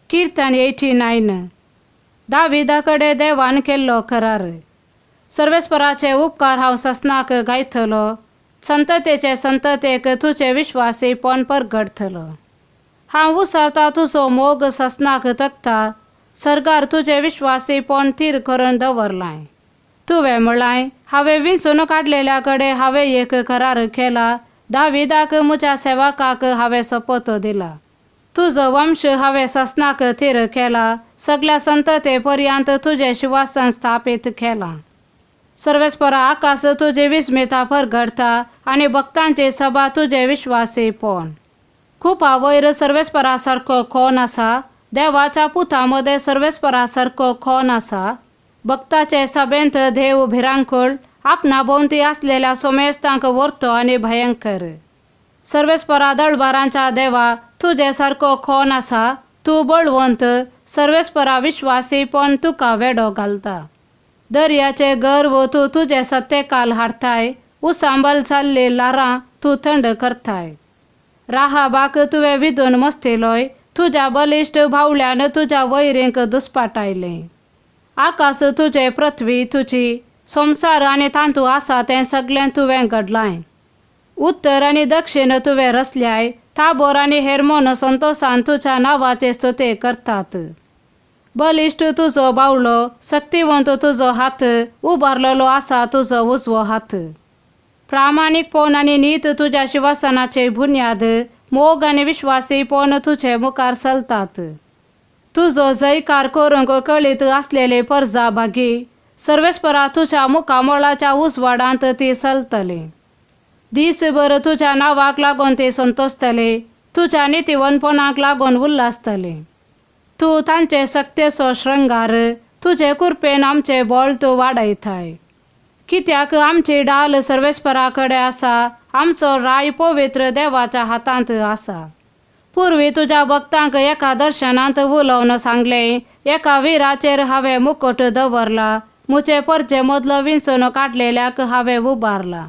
कीर्तन 89. दाविदा कडेन देवान केल्लो करार. सर्वेस्पराचे उपकार हांव ससनाक गायतलो, संततेचे संततेक तुजे विश्वासीपण परगटतलो. हांव उसळता तुजो मोग ससनाक तकता, सरकार तुजें विश्वासीपण थीर करून दवरलाय. तुवें म्हळाय, हांवें विंचून काडलेल्या कडेन हांवें एक करार केला, दाविदाक म्हज्या सेवकाक हांवें सोपत दिला. तुजो वंश हांवें ससनाक थीर केला, सगल्या संतते पर्यंत तुजें शिवासन स्थापीत केलां. सर्वेस्परा आकाश तुजी विस्मिता परगटता आनी भक्तांची सभा तुजें विश्वासीपण. खुपा वयर सर्वेस्परा सारको कोण आसा? देवाच्या पुता मदें सर्वेस्परा सारको कोण आसा? भक्ताचे सभेंत देव भिरांकूळ, आपणा भोंवती आसलेल्या सोमेस्तांक व्हरतो आनी भयंकर. सर्वेस्परा दळबारांच्या देवा, तुजे सारको कोण आसा? तूं बळवंत, सर्वेस्परा विश्वासीपण तुका वेडो घालता. दर्याचे गर्व तूं तुजे सत्तेकाल हाडताय, उसांबल जाल्लीं ल्हारां तूं थंड करताय. राहाबाक तुवें विदून मस्तिलोय, तुज्या बलिश्ट बावल्यान तुज्या वैरींक दुस्पाटायलें. आकाश तुजें, पृथ्वी तुजी, संवसार आनी तातूंत आसा तें सगलें तुवें घडलांय. उत्तर आनी दक्षिण तुवें रचल्याय, ताबोर आनी हेर्मोन संतोसान तुज्या नांवाचे स्तुती करतात. बलिश्ट तुजो बावलो, शक्तिवंत तुजो हात, उबारलेलो आसा तुजो उजवो हात. प्रामाणीकपण आनी नीत तुज्या शिवासनाचे बुन्याद, मोग आनी विश्वासीपण तुजे मुखार चलतात. तुजो जयकार करूंक कळीत आसलेली परजा भागी, सर्वेस्परा तुज्या मुखामळाच्या उजवाडांत ती चलतली. दीसभर तुज्या नांवाक लागून ती संतोसतली, तुज्या नितीवंतपणाक लागून उल्हासतली. तूं तांचे सक्तेचो शृंगार, तुजे कृपेन आमचें बळ तूं वाडयताय. कित्याक आमची डाल सर्वेस्परा कडेन आसा, आमचो राय पवित्र देवाच्या हातांत आसा. पुर्वी तुज्या भक्तांक एका दर्शनांत उलोवन सांगलें, एका विराचेर हांवें मुकुट दवरला, म्हजे परजे मदलो विंचून काडलेल्याक हांवें उबारला.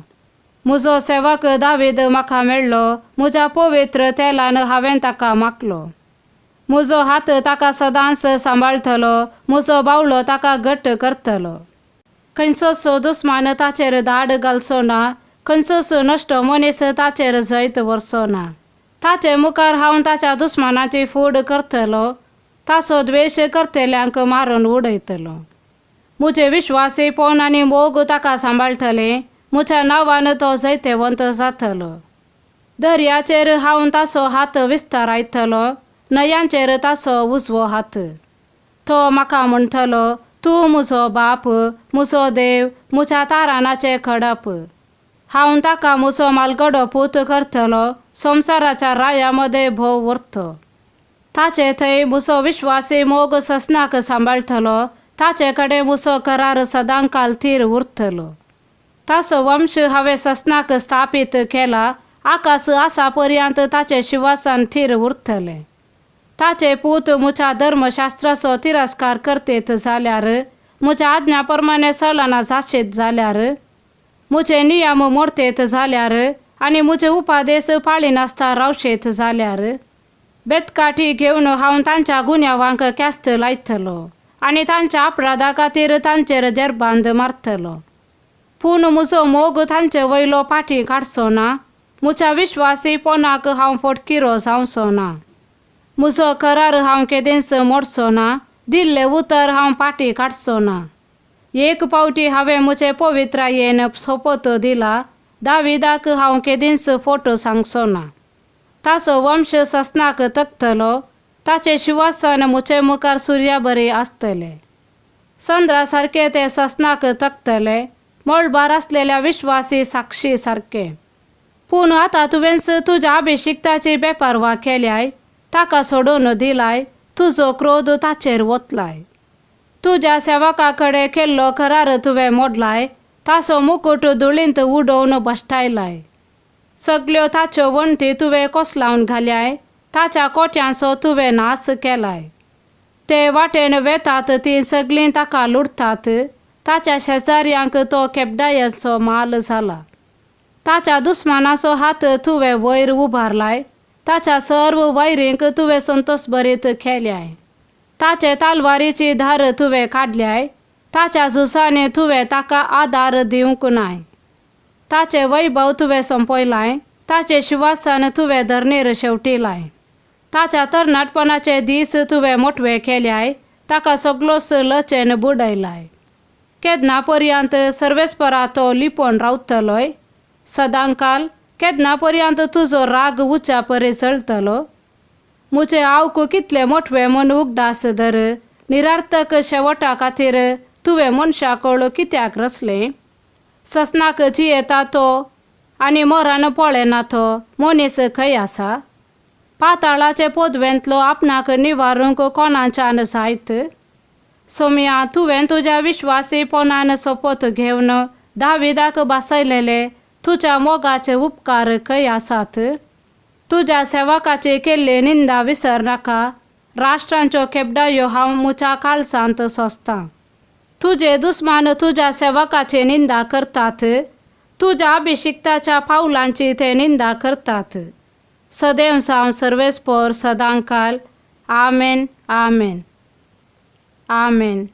म्हजो सेवक दावीद म्हाका मेळ्ळो, म्हज्या पवित्र तेलान हांवें ताका मागलो. म्हजो हात ताका सदांच सांबाळटलो, म्हजो बावलो ताका घट्ट करतलो. खंयचोच दुस्मान ताचेर दाड घालचो ना, खंयचोच नश्ट मनीस ताचेर जैत व्हरचो ना. ताचे मुखार हांव ताच्या दुस्मानाची फूड करतलो, ताचो द्वेश करतल्यांक मारून उडयतलो. म्हजें विश्वासीपण आनी मोग ताका सांबाळटले, म्हज्या नांवान तो जैतेवंत जातलो. दर्याचेर हांव ताचो हात विस्तारायतलो, न्हंयांचेर ताचो उजवो हात. तो म्हाका म्हणटलो, तूं म्हजो बाप, म्हजो देव, म्हज्या तारानाचें खडप. हांव ताका म्हजो म्हालगडो पूत करतलो, संवसाराच्या राया मदें भोव व्हरतो. ताचे थंय म्हजो विश्वासी मोग ससनाक सांबाळटलो, ताचे कडेन म्हजो करार सदांकाल थीर उरतलो. ताचो वंश हांवें ससनाक स्थापीत केला, आकाश आसा पर्यंत ताचें शिवासन थीर उरतलें. ताचे पूत म्हज्या धर्मशास्त्राचो तिरस्कार करतेत जाल्यार, म्हज्या आज्ञा प्रमाणे चलना जाशीत जाल्यार, म्हजे नियम मोडतेत जाल्यार आनी म्हजे उपादेश पाळिनासतना रावशेत जाल्यार, बेतकाठी घेवन हांव तांच्या गुन्यांवांक ख्यास्त लायतलो आनी तांच्या अपराधा खातीर तांचेर जेरबांद मारतलो. पूण म्हजो मोग तांचे वयलो फाटीं काडचो ना, म्हज्या विश्वासीपणाक हांव फटकिरो जावचो ना. म्हजो करार हांव केदींच मोडचो ना, दिल्लें उतर हांव फाटीं काडचो ना. एक फावटी हांवें म्हजे पवित्रायेन सोपत दिला, दाविदाक हांव केदींच फोटो सांगचो ना. ताचो वंश ससनाक तकतलो, ताचें शिवासन म्हजे मुखार सुर्या बरी आसतलें. चंद्रा सारकें तें ससनाक तकतलें, मळबार आसलेल्या विश्वासी साक्षी सारकें. पूण आतां तुवेंच तुज्या अभिशिक्ताची बेपारवा केल्याय, ताका सोडून दिलाय, तुजो क्रोध ताचेर वतलाय. तुज्या सेवका कडेन केल्लो करार तुवें मोडलाय, ताचो मुकुट धुळींत उडोवन भश्टायलाय. सगल्यो ताच्यो वण्टी तुवें कोसलावन घाल्याय, ताच्या कोट्यांचो तुवें नाश केलाय. ते वाटेन वेतात तीं सगलीं ताका लुडटात, ताच्या शेजाऱ्यांक तो केपडायांचो माल जाला. ताच्या दुस्मानाचो हात तुवें वयर उबारलाय, ताच्या सर्व वैरींक तुवें संतोशभरीत केल्याय. ताचे तालवारीची धार तुवें काडल्याय, ताच्या झुजांनी तुवें ताका आदार दिवंक नाय. ताचें वैभव तुवें सोंपयलाय, ताचें शिवासन तुवें धरणीर शेवटिलाय. ताच्या तरणाटपणाचे दीस तुवें मोटवे केल्याय, ताका सगलोच लचेन बुडयलाय. केन्ना पर्यंत सर्वेस्परा तो लिपोवन रावतलोय? सदांकाल केन्ना पर्यंत तुजो राग उच्या परी चलतलो? म्हजे आवक कितले मोटवे म्हूण उगडास धर. निरार्थक शेवटा खातीर तुवें मनशाकळ कित्याक रचलें? ससनाक जियेता तो आनी मोरान पळयना तो मनीस खंय आसा? पाताळाचे पोदवेंतलो आपणाक निवारूंक कोणाच्यान जायत? सोमया, तुवें तुज्या विश्वासीपणान सोपोत घेवन दाविदाक भासयलेले तुज्या मोगाचे उपकार खंय आसात? तुज्या सेवकाची केल्ली निंदा विसर नाका. राष्ट्रांच्यो खेपडायो हांव म्हज्या काळजांत सोंसतां. तुजे दुस्मान तुज्या सेवकाची निंदा करतात, तुज्या अभिशिक्ताच्या पावलांची ते निंदा करतात. सदैव सावन सर्वेस्पोर सदांकाल. आमेन, आमेन, आमेन.